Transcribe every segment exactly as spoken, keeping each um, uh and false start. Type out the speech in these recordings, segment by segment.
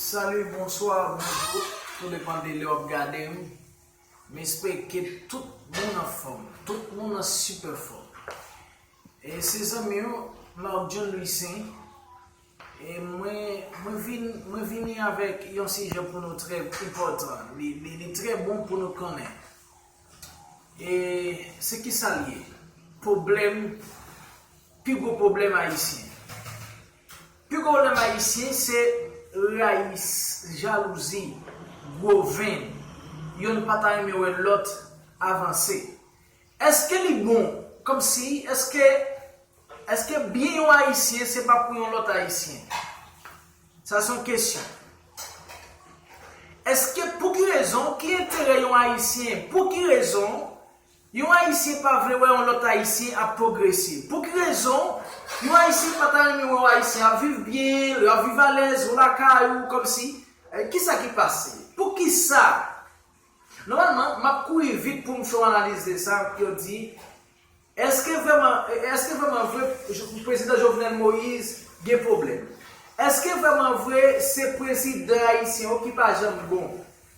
Salut, bonsoir, bonjour. Tout depann de lè w ap gade m. M espere ke tout moun anfòm, tout moun an sipè fòm. E se zanmi w, Marc John Louissaint. E mwen, mwen vin, mwen vini avèk yon sijè pou nou trè enpòtan. Li, li, li trè bon pou nou konnen. E se ki sa l ye? Pwoblèm, pi gwo pwoblèm ayisyen. Pi gwo pwoblèm ayisyen se rayis, jalouzi, gwo venn. Yonn pa ta renmen wè lòt avanse. Èske li bon? Kòmsi, èske, èske byen yon ayisyen se pa pou yon lòt ayisyen? Sa se yon kesyon. Èske pou ki rezon, ki enterè yon ayisyen, pou ki rezon yon ayisyen pa vle wè yon lòt ayisyen ap pwogrese? Pou ki rezon yon ayisyen pa ta renmen wè yon ayisyen ap viv byen, l ap viv alèz, ou lakay ou, kòmsi, eh, kisa ki pase? Poukisa? Nòmalman, m ap kouri vit pou m fè yon analiz de sa, pou yo di, èske vrèman, èske vrèman vre, Jo- Prezidan Jovenel Moïse gen pwoblèm? Èske vrèman vre se prezidan ayisyen yo ki pa janm bon?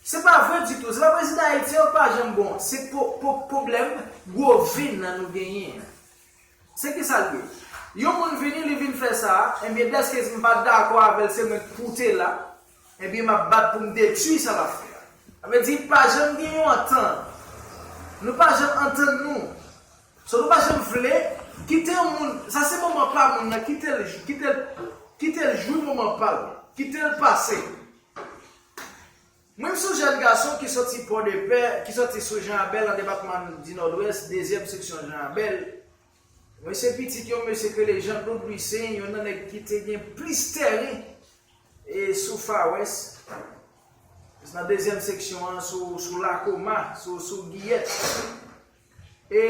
Se pa vre ditou. Se pa prezidan ayisyen yo ki pa janm bon. Se po- po- pwoblèm gwo venn nan nou genyen an. Se ki sa l ye? Yon moun vini, li vin fè sa, enben, dèske m pa dakò avè l, se mwen k pou te la, enben, m ap bat pou m detwi sa l ap fè a. Sa vle di, pa janm gen yon antant. Nou pa janm antann nou. So, nou pa janm vle kite yon moun, sa se moman pa moun nan, kite l, kite l, kite l jwi moman pa l, kite l pase. Mwen, m se yon jèn gason ki soti Pòdepè, ki soti sou Jan Abèl nan depatman di Nòdwès, dezyèm seksyon Jan Abèl. Mwen se pitit yon mesye ki rele Jean Claude Louissaint, youn nan nèg ki te gen plis tèren e sou Far West, nan dezyèm seksyon an, sou, sou Lakoma, sou, sou Giyèt. E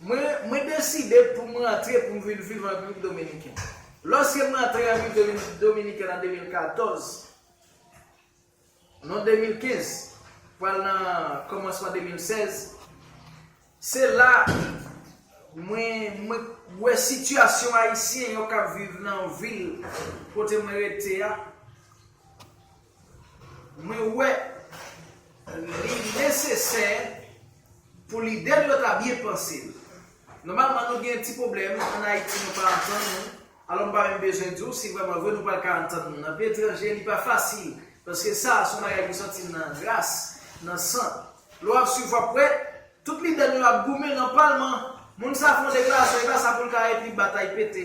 mwen, mwen deside pou mwen rantre, pou m vin viv an Repiblik Dominikèn. Lòske mwen rantre an Repiblik Dominikèn an de mil katòz, non, de mil kenz, pral nan kòmansman de mil sèz, se la mwen, mwen wè sitiyasyon ayisyen yo k ap viv nan vil kote mwen rete a. Mwen wè li nesesè pou lidè nou yo ta byen panse l. Nòmalman, nou gen ti pwoblèm ann Ayiti, nou pa antann nou. Alò, m pa menm bezwen di w si vrèman vre nou pral ka antann nou. Nan peyi etranje, li pa fasil. Paske sa, se yon bagay ki soti nan ras, nan san. Lè w ap swiv, w ap wè, tout lidè nou yo ap goumen nan palman. Moun sa fè yon deklarasyon, e pa sa pou l ka epi batay pete.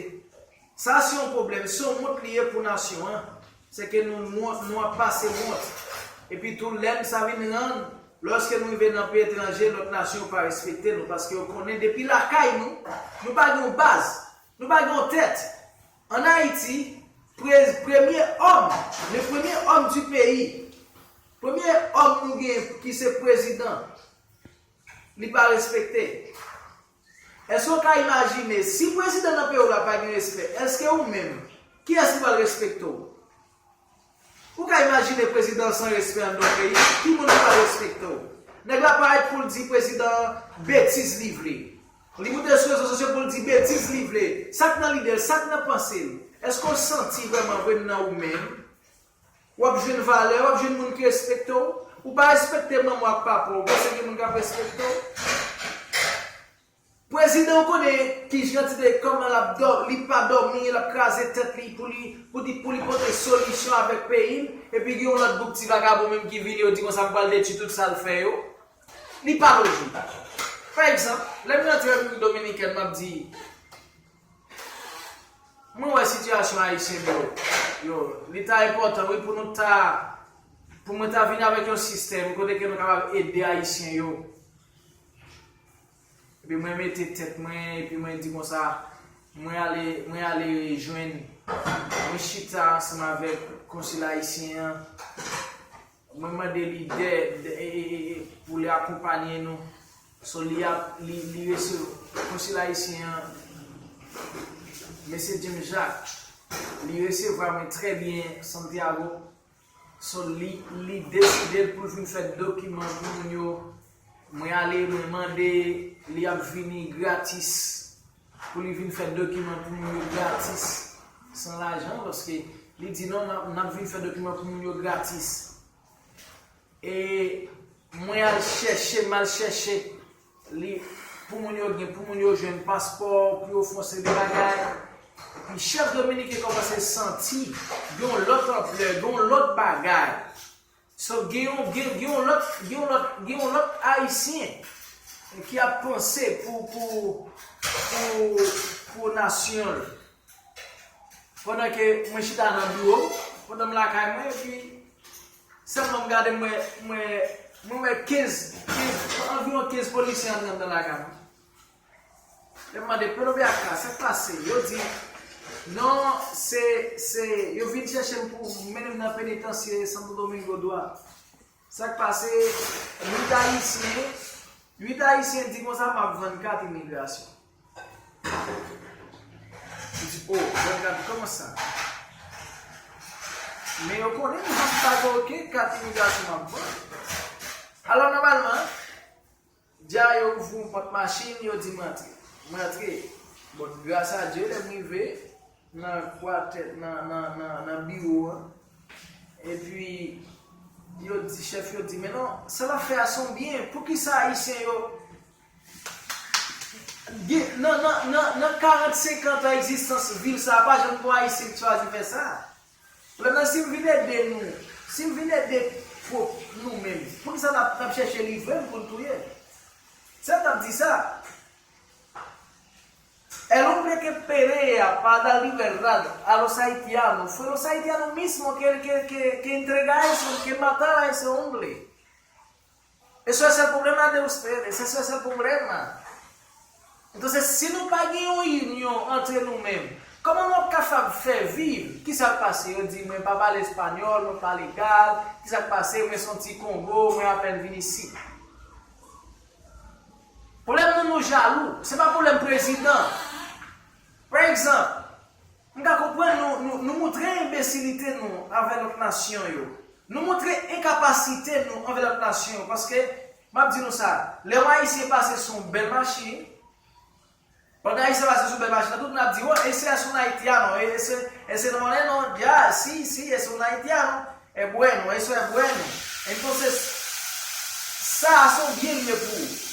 Sa se yon pwoblèm, se yon wont li ye pou nasyon an. Se ke nou wont, nou ap pase wont. Epi tou, lè sa vin rann, lòske nou rive nan peyi etranje, lòt nasyon yo pa respekte nou, paske yo konnen depi lakay nou, nou pa gen yon baz, nou pa gen yon tèt. Ann Ayiti, pre- premye òm, le premier homme du pays, premye òm nou gen ki se prezidan, li pa respekte. Èske w ka imajine, si prezidan nan peyi w la pa gen respè, èske ou menm, kiyès ki pral respekte w? Ou ka imajine prezidan san respè anndan yon peyi, ki moun ki pral respekte w? Nèg la parèt pou l di prezidan an betiz li vle. Li moute sou rezo sosyo pou l di betiz li vle. Sa k nan lide l, sa k nan panse l? Èske w santi vrèman vre nan ou menm? W ap jwenn valè, w ap jwenn moun ki respekte w. Ou pa respekte manman w ak papa w, ou panse gen moun k ap respekte w? Prezidan w konnen ki jan ti de kòman l ap dò, li pa dòmi, l ap kraze tèt li pou li, pou li, pou li pote solisyon avèk peyi l, epi gen yon lòt gwoup ti vagabon menm ki vini, yo di konsa m pral detwi tout sa l fè yo. Li pa lojik. Pa egzanp, lè m rantre Repiblik Dominikèn, m ap di, mwen wè sitiyasyon ayisyen yo, yo, li ta enpòtan, wi, pou nou ta, pou mwen ta vin avèk yon sistèm kote ke nou kapab ede ayisyen yo. Epi mwen mete tèt mwen, epi mwen di konsa, mwen ale, mwen ale jwenn, mwen chita ansanm avèk konsil ayisyen an. Mwen mande li dèd, e, e, e, e, pou li akonpaye nou. So, li ap, li, li resevwa, konsil ayisyen an, mesye James Jacques, li resevwa mwen trè byen Santiago. So, li, li deside l pou l vin fè dokiman pou moun yo. Mwen ale, mwen mande, li ap vini gratis. Pou li vin fè dokiman pou moun yo gratis. san lajan, paske li di non, n ap, n ap vin fè dokiman pou moun yo gratis. E mwen al chèche, m al chèche li pou moun yo gen, pou moun yo jwenn paspò, pou yo fè yon seri de bagay. Epi chèf dominiken kòmanse santi gen yon lòt anplè, gen yon lòt bagay. So, gen yon, gen, gen yon lòt, gen yon lòt, gen yon lòt Ayisyen ki ap panse pou, pou, pou, pou nasyon l. Pandan ke mwen chita nan biwo m, pandan m lakay mwen, epi sèlman m gade, mwen, mwen, mwen wè kenz, kenz, anviwon kenz polisye antre anndan lakay mwen. Lè m mande, "Pero ven acá, sa k pase?" Yo di, "Non, se, se, yo vin chèche m pou mennen m nan penitansye Santo Domingo Duarte." Sa k pase, uit Ayisyen, uit Ayisyen di konsa, "M ap vann kat imigrasyon." Li di, "O, vann kat, kòman sa?" Men yo konnen m pa gen okenn kat imigrasyon m ap vann. Alò, nòmalman, dja yo ouvri yon pòt machin, yo di m antre. Mwen antre. Bon, gras a Dye, lè m rive nan kwatè, nan, nan, nan, nan biwo an, epi yo di, chèf yo di, "Men non, sa n ap fè a se yon byen. Poukisa Ayisyen yo gen, nan, nan, nan, nan karant, senkant an egzistans vil sa a, pa janm gen yon Ayisyen ki chwazi fè sa?" Pwoblèm nan, si m vin ede nou, si m vin ede pwòp nou menm, poukisa n ap, n ap chèche livre n pou n touye n? Se m t ap di sa. El hombre que pelea para dar libertad a los haitianos fue los haitianos mismos que, que, que, que entrega eso, que matar a ese hombre. Eso es el problema de ustedes, eso es el problema. Entonces, si nou pa gen yon inyon antre nou menm, kòman nou ap kapab fè viv? Kisa k pase? Yo di, "Mwen pa pale espanyòl, mwen pa legal. Kisa k pase? Mwen se yon ti Kongo, mwen apèn vin isit." Pwoblèm nou, nou jalou. Se pa pwoblèm prezidan. Pa egzanp, m ka konprann nou, nou, nou montre enbesilite nou anvè lòt nasyon yo. Nou montre enkapasite nou anvè lòt nasyon yo. Paske, m ap di nou sa, lè yon Ayisyen pase sou yon bèl machin, pandan Ayisyen pase sou bèl machin nan, tout moun ap di, "Oh, ese es un haitiano, ese, ese no moreno, ya, sí, sí, es un haitiano, es bueno, eso es bueno." Entonces, sa a se yon byen li ye pou ou.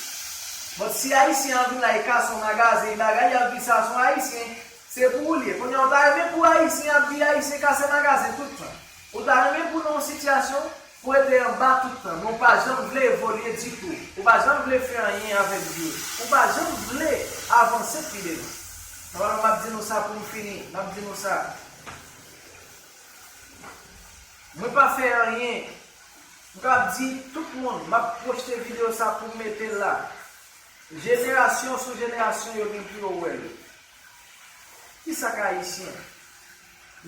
But si Ayisyen an vin la, li kase yon magazen, li bagay, y ap di sa se yon Ayisyen, se pou ou li ye. Kounye a, ou ta renmen pou Ayisyen ap di Ayisyen kase magazen tout tan? Ou ta renmen pou nan yon sitiyasyon pou rete anba tout tan, men ou pa janm vle evolye ditou. Ou pa janm vle fè anyen avèk vi w. Ou pa janm vle avanse pi devan. Nòmalman, m ap di nou sa pou m fini. M ap di nou sa. Mwen pa fè anyen. M ka di tout moun, m ap pwojte videyo sa pou m mete l la. Jenerasyon sou jenerasyon, yo gen pou yo wè l. Kisa k Ayisyen?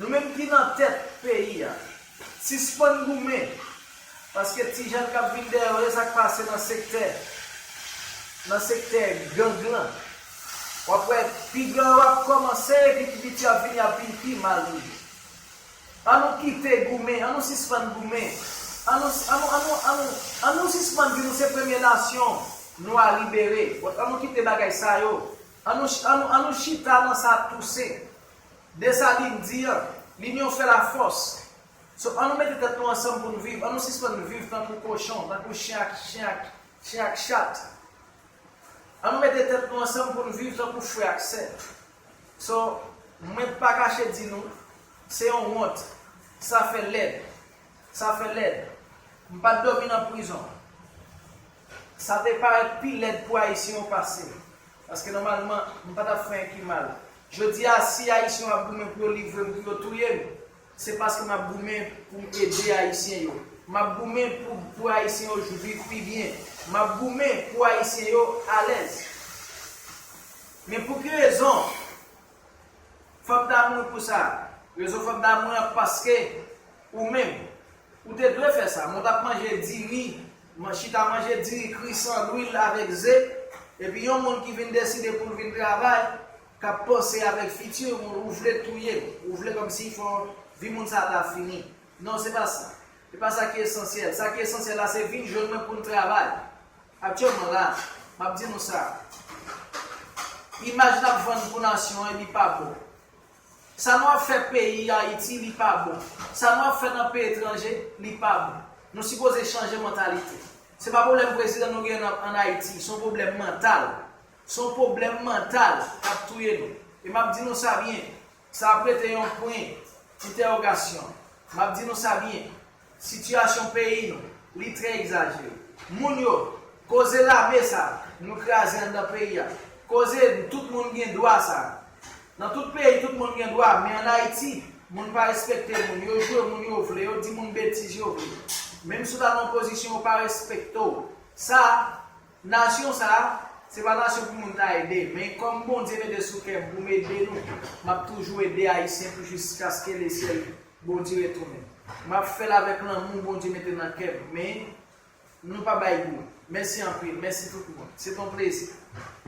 Nou menm ki nan tèt peyi a, sispann goumen, paske ti jèn k ap vin dèyè yo, e sa k pase nan sektè, nan sektè gang lan. W ap wè, pi gran yo ap kòmanse, epi pi piti ap vini, ap vin pi mal toujou. An nou kite goumen, an nou sispann goumen. An nou, an nou, an nou, an nou, an nou sispann di nou se premye nasyon nwa libere. An nou kite bagay sa yo. An nou, an nou, an nou chita nan sa Tousen Desalin di an, "L'union fait la force." So, an nou mete tèt nou ansanm pou n viv. An nou sispann viv tankou kochon, tankou chen ak, chen ak, chen ak chat. An nou mete tèt nou ansanm pou n viv tankou frè ak sè. So, mwen pa kache di nou, se yon wont. Sa fè lèd. Sa fè lèd. M pa t dòmi nan prizon. Sa te parèt pi lèd pou Ayisyen yo pase. Paske nòmalman, m pa t ap fè anyen ki mal. Jodi a, si Ayisyen yo ap goumen pou yo livre m, pou yo touye m, se paske m ap goumen pou m ede Ayisyen yo. M ap goumen pou, pou Ayisyen yo viv pi byen. M ap goumen pou Ayisyen yo alèz. Men pou ki rezon? Fò m ta mouri pou sa. Rezon fò m ta mouri an paske ou menm, ou te dwe fè sa. Men w t ap manje diri, man-, chita manje diri kri san lwil avèk ze, epi yon moun ki vin deside pou l vin travay, k ap panse avèk fiti moun, ou vle touye l, ou vle kòmsi fò vi moun sa ta fini. Non, se pa sa. Se pa sa ki esansyèl. Sa ki esansyèl la, se vin jwenn mwen pou n travay. Aktyèlman la, m ap di nou sa. Imaj n ap vann pou nasyon an, li pa bon. Sa nou ap fè peyi Ayiti, li pa bon. Sa nou ap fè nan peyi etranje, li pa bon. Nou sipoze chanje mantalite. Se pa pwoblèm prezidan nou gen an Ayiti, se yon pwoblèm mantal. Se yon pwoblèm mantal k ap touye nou. E m ap di nou sa byen, sa ap rete yon pwen entèwogasyon. M ap di nou sa byen, sitiyasyon peyi nou, li trè egzajere. Moun yo, koze lame sa nou kraze anndan peyi a, koze tout moun gen dwa sa. Nan tout peyi, tout moun gen dwa, men an Ayiti, moun pa respekte moun, yo jwe moun yo vle, yo di moun betiz yo vle. Menm si w ta nan opozisyon, yo pa respekte w. Sa, nasyon sa, se pa nasyon pou moun ta ede, men kòm Bondye mete sou kè m pou m ede nou, m ap toujou ede Ayisyen pou jiskaske lesyèl Bondye retounen. M ap fè l avèk lanmou Bondye mete nan kè m, men nou pa bay gou. Mèsi anpil, mèsi tout moun. Se t on plezi.